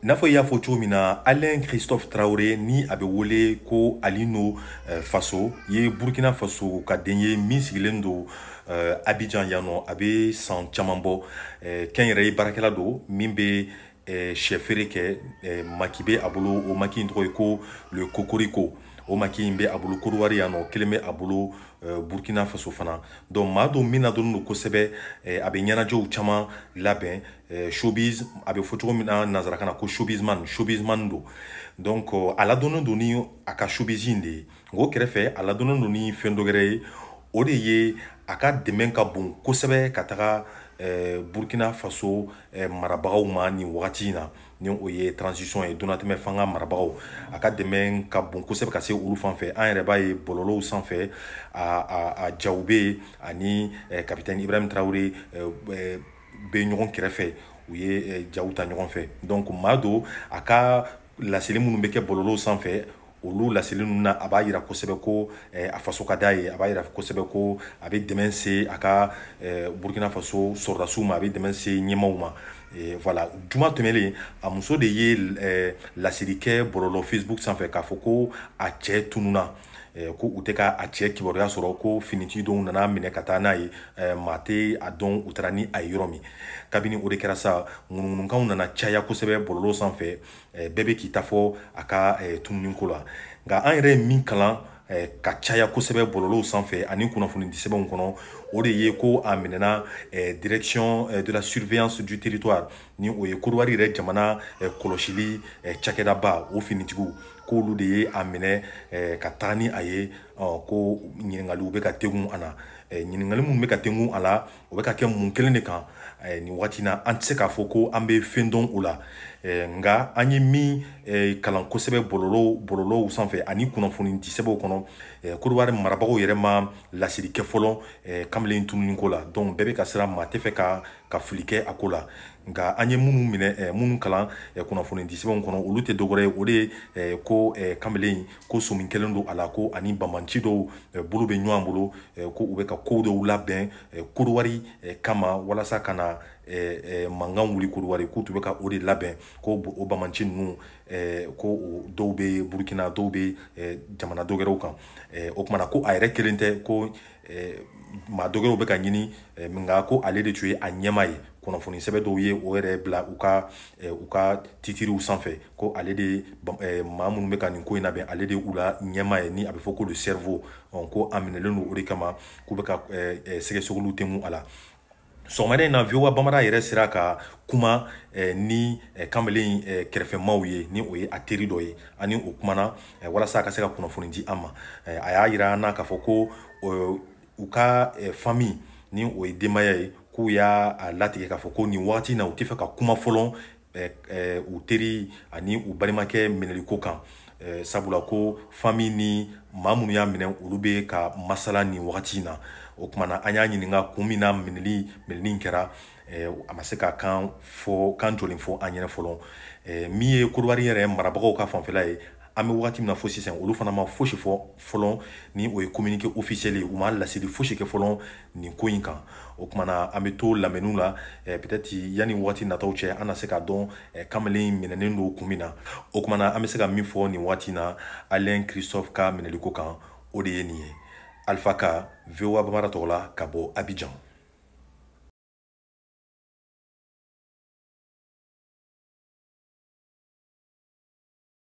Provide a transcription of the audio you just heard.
N'a fɔ i y'a fɔ cogo min na, Alain Christophe Traoré, ni a bɛ wele ko Alino Faso, ye Burkina Faso ka den ye min sigilen don Abidjan yan nɔ, a bɛ san caman bɔ. Kɛnyɛrɛye baarakɛla don min bɛ sɛ feere kɛ. Maki bɛ a bolo, o maki in tɔgɔ ye ko Le Cocorico. O maki in bɛ a bolo Kodowari yan nɔ, kelen bɛ a bolo Burkina Faso fana. Donc maa don min ladɔnnen don kosɛbɛ, a bɛ ɲɛnajɛw caman labɛn, showbiz, a bɛ fɔ cogo min na nanzarakan na ko showbizman, showbizman don. Donc a ladɔnnen don ni a ka showbiz in de ye. Nka o kɛrɛfɛ, a ladɔnnen don ni fɛn dɔ wɛrɛ ye, o de ye a ka dɛmɛ ka bon kosɛbɛ ka taga Burkina Faso marabagaw ma nin wagati in na, ni o ye transition ye, donnatɛmɛ fanga marabagaw. A ka dɛmɛ ka bon kosɛbɛ ka se olu fan fɛ. An yɛrɛ b'a ye bɔlɔlɔw sanfɛ, a jaw bɛ yen ani capitaine Ibrahim Traoré bɛ ɲɔgɔn kɛrɛfɛ, u ye jaw ta ɲɔgɔn fɛ. Donc maa don, a ka laseli minnu bɛ kɛ bɔlɔlɔw sanfɛ, olu laseli ninnu na, a b'a yira kosɛbɛ ko a faso ka d'a ye, a b'a yira kosɛbɛ ko a bɛ dɛmɛ se a ka Burkina Faso sɔrɔdasiw ma, a bɛ dɛmɛ se ɲɛmaaw ma. Voilà, juma tɛmɛlen, a muso de ye laseli kɛ bɔlɔlɔ Facebook sanfɛ k'a fɔ ko a cɛ tununa, ko u tɛ ka a cɛ kibaruya sɔrɔ, ko finitigi dɔw nana minɛ ka taa n'a ye, maa tɛ a dɔn u taara ni a ye yɔrɔ min. Kabini o de kɛra sa, ŋunuŋunukanw nana caya kosɛbɛ bɔlɔlɔ sanfɛ, bɛɛ bɛ k'i ta fɔ a ka tununiko la. Nka an yɛrɛ ye min kalan ka caya kosɛbɛ bɔlɔlɔw sanfɛ ani kunnafoni di sɛbɛnw kɔnɔ, o de ye ko a minɛna Direction de la surveillance du territoire, ni o ye Kodowari yɛrɛ jamana kɔlɔsili cakɛdaba, o finitigiw, k'olu de ye a minɛ ka taga ni a ye, ko ɲininkaliw bɛ ka tegun a na. Ɲininkali minnu bɛ ka tegun a la, o bɛ ka kɛ mun kelen de kan nin waati na, an tɛ se k'a fɔ ko an bɛ fɛn dɔn o la. Nka an ye min kalan kosɛbɛ bɔlɔlɔw sanfɛ ani kunnafoni di sɛbɛnw kɔnɔ, Kodowari marabagaw yɛrɛ ma laseli kɛ fɔlɔ kamalen tununiko la. Donc bɛɛ bɛ ka siran, maa tɛ fɛ ka fili kɛ a ko la. Nka an ye minnu minɛ, minnu kalan kunnafoni di sɛbɛnw kɔnɔ, olu tɛ dɔwɛrɛ ye, o de ye ko kamalen ko somi kɛlen don a la, ko ani banbanci dɔw bolo bɛ ɲɔgɔn bolo, ko u bɛ ka kow dɔw labɛn Kodowari kama walasa ka na mankan wuli Kodowari, k'u tun bɛ ka o de labɛn, ko o banbanci ninnu, ko dɔw bɛ Burukina, dɔw bɛ jamana dɔ wɛrɛw kan. O kumana ko a yɛrɛ kelen tɛ, ko maa dɔ wɛrɛw bɛ ka ɲini, nka ko ale de tun ye a ɲɛmaa ye. Kunnafoni sɛbɛn dɔw ye o yɛrɛ bila u ka titiriw sanfɛ ko ale de, maa minnu bɛ ka nin ko in labɛn, ale de u la ɲɛmaa ye, ni a bɛ fɔ ko le cerveau. Ko a minɛlen don o de kama, k'u bɛ ka sɛgɛsɛgɛliw tɛnku a la. Sɔgɔmada in na, VOA Bambara yɛrɛ sera ka kuma ni kamalen kɛrɛfɛmaw ye, ni o ye a teri dɔ ye, ani o kumana walasa a ka se ka kunnafoni di an ma. A y'a yira an na k'a fɔ ko u ka famille, ni o ye denbaya ye, k'u y'a latigɛ k'a fɔ ko nin waati na, u tɛ fɛ ka kuma fɔlɔ u teri ani u balimakɛ minɛliko kan, sabula ko famille ni maa minnu y'a minɛ, olu bɛ ka masala nin wagati in na. O kumana an y'a ɲininka kun min na minɛli kɛra, a ma se ka kan fɔ, kan jɔlen fɔ an ɲɛna fɔlɔ. Min ye Kodowari yɛrɛ marabagaw ka fanfɛla ye, an bɛ wagati min na fo sisan, olu fana ma fosi fɔ fɔlɔ, ni o ye communiqué officiel ye, u ma laseli fosi kɛ fɔlɔ nin ko in kan. O kumana an bɛ to lamɛnniw la, peut-être yanni waati nataw cɛ, an na se k'a dɔn kamalen minɛnen don kun min na. O kumana an bɛ se ka min fɔ nin waati na Alain Christophe ka minɛliko kan, o de ye nin ye. Alpha Ka, VOA Bambara tɔgɔ la ka bɔ Abidjan.